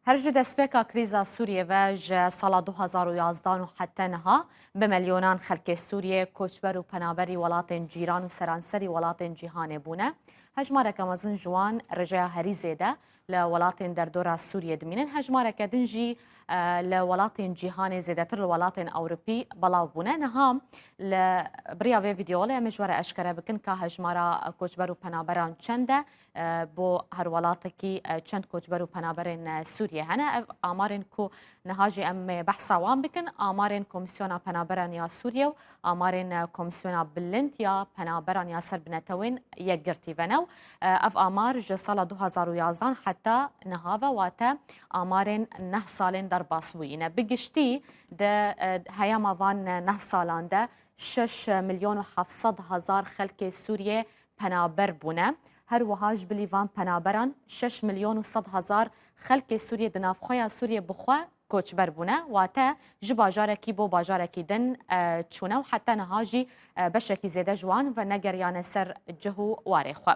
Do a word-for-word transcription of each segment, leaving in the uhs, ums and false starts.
Her ji destpêka krîza Sûriyê ve ji sala du hazar û yazdan û heta niha bi milyonan xelkê Sûriyê koçber û penaberî welatên cîran û seranserî welatên cîhanê bûne. Hejmareke mezin ji wan rêjeya herî zêde li welatên derdora Sûriyê dimînin. Hejmareke din jî, e, li welatên cîhanê, zêdetir li welatên Ewropî belav bûne. Niha li biriya vê vîdeolê em ê ji we re eşkere bikin ka hejmara koçber û penaberan çend e, e, bo her welatekî, e, çend koçber û penaberên, e, Sûriyê hene. Ev amarên ku niha jî em ê behsa wan bikin, amarên Komîsyona Penaberan ya Sûriyê û amarên, e, Komîsyona Bilind ya Penaberan ya ser binetewên yekgirtî ve ne. Û, e, ev amar ji sala du hazar û yazdan heta niha ve, wate amarên neh salên derbasbûyî ne. Bi giştî di, e, heyama van neh salan de şeş milyon û heft sed hezar xelkê Sûriyê penaber bûne. Her wiha ji bilî van penaberan şeş milyon û sed hezar xelkê Sûriyê di navxweya Sûriyê bi xwe koçber bûne, wate ji bajarekî bo bajarekî din, e, çûne û heta niha jî, e, beşekî zêde ji wan venegeriyane ser cih û warê xwe.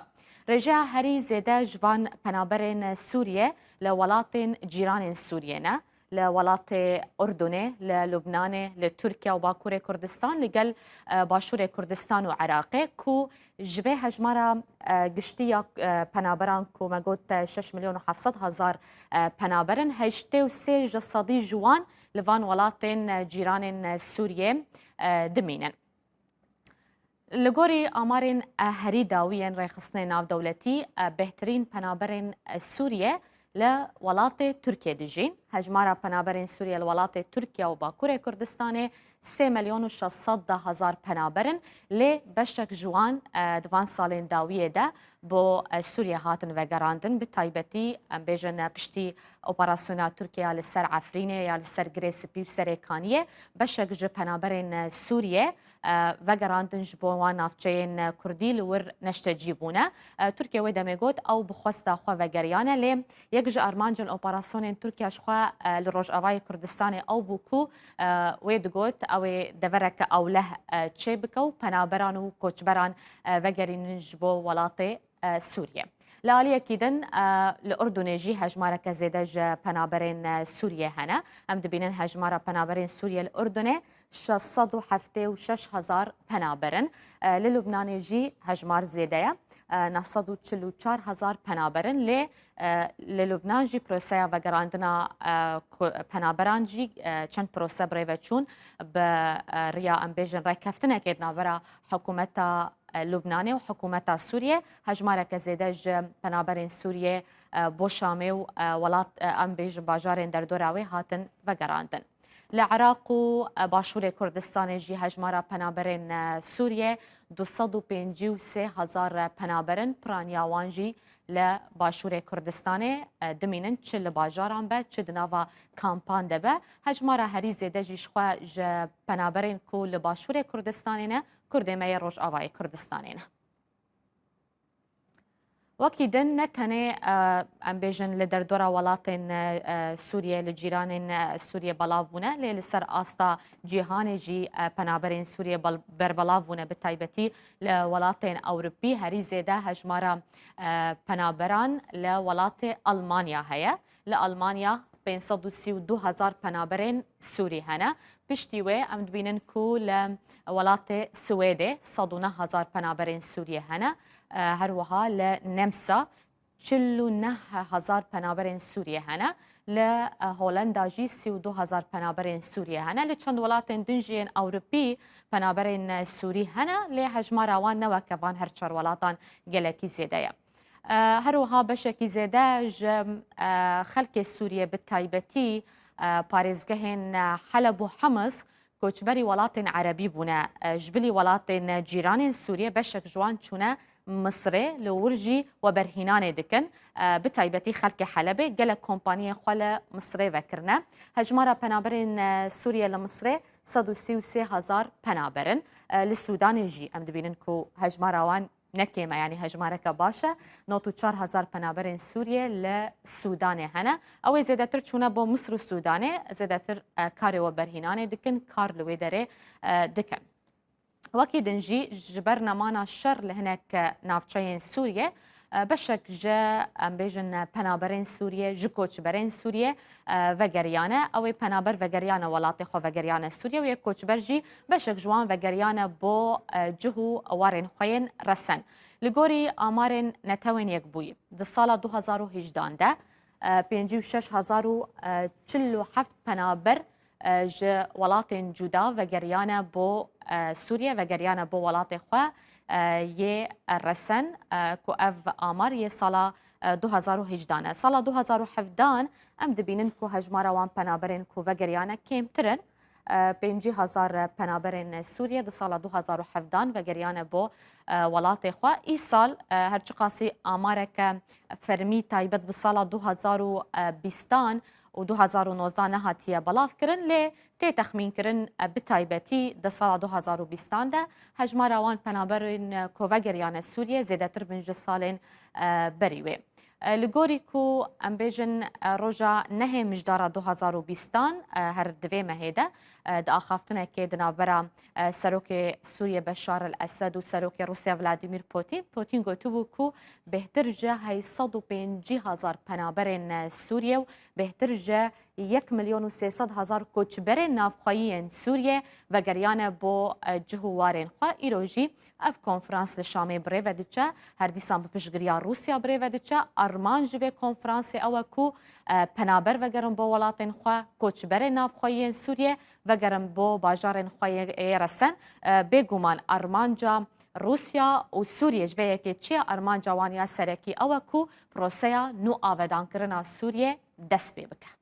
Rêjeya herî zêde ji van penaberên Sûriyê li welatên cîranên Sûriyê ne. Li welatê Urdunê, li Lubnanê, li Tirkiye û Bakurê Kurdistan, li gel, e, Başûrê Kurdistan û Iraqê, ku ji vê hejmara, e, giştî ya, e, penaberan ku me got, e, şeş milyon û heft sed hezar, e, penaber in, heştê û sê ji sedî ji wan li van welatên, e, cîranên, e, Sûriyê, e, dimînin. Li gorî amarên, e, herî dawî yên rêxistinê navdewletî, e, bêhtirîn penaberên, e, Sûriye li welatê Tirkiye dijîn. Hejmara penaberên Sûriye li welatê Tirkiye û Bakurê Kurdistanê sê milyon û şeş sed hezar penaber in, lê beşek ji wan, e, di van salên dawiyê de bo, e, Sûriye hatin vegerandin. Bi taybetî, em bêjin, e, piştî operasyona Tirkiye ya li ser Efrînê, ya li ser Girê Spî û Serê Kaniyê, beşek ji penaberên, e, Sûriye, e, vegerandin ji bo wan navçeyên, e, Kurdî li wir neştecî bûne. E, Tirkiye wê demê got, ew bi xwesta xwe vegeriyane, lê yek ji armancên operasyonên Tirkiye ji xwe, e, li Rojavayê Kurdistanê ew bû ku, e, wê digot, ew ê devereke ewleh, e, çêbike û penaberan û koçberan, e, vegerînin ji bo welatê, e, Sûriye. Li aliyekî din, e, li Urdunê jî hejmareke zêde ji penaberên, e, Sûriye hene. Em dibînin hejmara penaberên Sûriye li Urdunê şeş sed û heftê û şeş hezar penaber in. E, li Lubnanê jî hejmar zêde ye. E, neh sed û çil û çar hezar penaber in. Lê, e, li Lubnan jî proseya vegerandina, e, ku-, penaberan jî, e, çend prose bi rê ve çûn. Bi, e, riya, em bêjin, rêkeftinekê di navbera hikûmeta, e, Lubnanê û hikûmeta Sûriyê, hejmareke zêde ji penaberên Sûriyê, e, bo Şamê û, e, welat, e, em bêjin bajarên derdora wê hatin vegerandin. Li Iraq û, e, Başûrê Kurdistanê jî hejmara penaberên, e, Sûriyê du sed û pêncî û sê hezar penaber in, piraniya wan jî li Başûrê Kurdistanê, e, dimînin, çi li bajaran be, çi di nava kampan de be. Hejmara herî zêde jî ji xwe ji penaberên ku li Başûrê Kurdistanê ne, Kurdê me yê Rojavayê Kurdistanê ne. Wekî din ne tenê, e, em bêjin li derdora welatên, e, Sûriye, li cîranên, e, Sûriye belav bûne, lê li ser asta cîhanê jî, e, penaberên Sûriye bel-, berbelav bûne, bi taybetî li welatên Ewropî herî zêde hejmara, e, penaberan li welatê Almanya heye. Li Almanya pênc sed û sî û du hezar penaberên Sûrî hene. Piştî wê em dibînin ku li welatê Swêdê sed û neh hezar penaberên Sûriyê hene. E, her wiha li Nemsa çil û neh hezar penaberên Sûriyê hene. Li, e, Holenda jî sî û du hezar penaberên Sûriyê hene. Li çend welatên din jî yên Ewropî penaberên, e, Sûrî hene, lê hejmara wan ne weke van her çar welatan gelekî zêde ye. E, her wiha beşekî zêde ji, e, xelkê Sûriyê, bi taybetî, e, parêzgehên, e, Heleb û Hims, koçberî welatên erebî bûne. E, ji bilî welatên cîranên Sûriyê beşek ji wan çûne Misirê, li wir jî weberhînanê dikin. E, bi taybetî xelkê Helebê gelek kompaniyên xwe li Misirê vekirine. Hejmara penaberên, e, Sûriyê li Misirê sed û sî û sê hezar penaber in. E, li Sûdanê jî em dibînin ku hejmara wan ne kêm e, yanî hejmareke baş e. Nod û çar hezar penaberên Sûriyê li Sûdanê hene. Ew ê zêdetir çûne bo Misir û Sûdanê, zêdetir, e, karê weberhînanê dikin, kar li wê derê, e, dikin. Wekî din jî ji ber nemana şer li hinek, e, navçeyên Sûriyê, e, beşek ji, em bêjin, e, penaberên Sûriyê, ji koçberên Sûriyê, e, vegeriyane. Ew ê penaber vegeriyane welatê xwe, vegeriyane Sûriyê û yek koçber jî beşek ji wan vegeriyane bo, e, cih û warên xwe yên resen. Li gorî amarên Netewên Yekbûyî, di sala du hazar û hejdan de, e, pêncî û şeş hezar û çil û heft penaber e, ji welatên cuda vegeriyane bo, e, Sûriye, vegeriyane bo welatê xwe, e, yê resen, e, ku ev amar yê sala, e, du hazar û hejdan e. Sala du hazar û hevdan em dibînin ku hejmara wan penaberên ku vegeriyane kêmtir in. E, pêncî hezar penaberên Sûriye di sala du hazar û hevdan vegeriyane bo, e, welatê xwe. Îsal, e, her çiqasî amareke fermî taybet bi sala du hazar û bîstan û du hazar û nozdan nehatiye belavkirin, lê tê texmînkirin, e, bi taybetî di sala du hazar û bîstan de hejmara wan penaberên, e, ku vegeriyane Sûriyê zêdetir bin ji salên, e, berî wê. E, li gorî ku em bêjin, e, roja nehê mijdara du hazar û bîstan, e, her di vê mehê de, e, di axaftinekê di navbera, e, serokê Sûriyê Beşar el Esed û serokê Rûsya Vladimir Putin, Putin gotibû ku bêhtir ji heyt sed û pêncî hezar penaberên, e, Sûriyê û bêhtir ji yek milyon û sê sed hezar koçberên navxweyî yên Sûriyê vegeriyane bo, e, cih û warên xwe. Îro jî ev konferans li Şamê bi rê ve diçe. Her dîsan bi piştgiriya Rûsya bi rê ve diçe. Armanc ji vê konferansê ew e ku, e, penaber vegerin bo welatên xwe, koçberên navxweyî yên Sûriyê vegerin bo bajarên xwe yê, yê resen. E, bêguman armanca Rûsya û Sûriyê ji vê yekê çi ye? Armanca wan ya serekî ew e ku proseya nû avedankirina Sûriyê dest pê bike.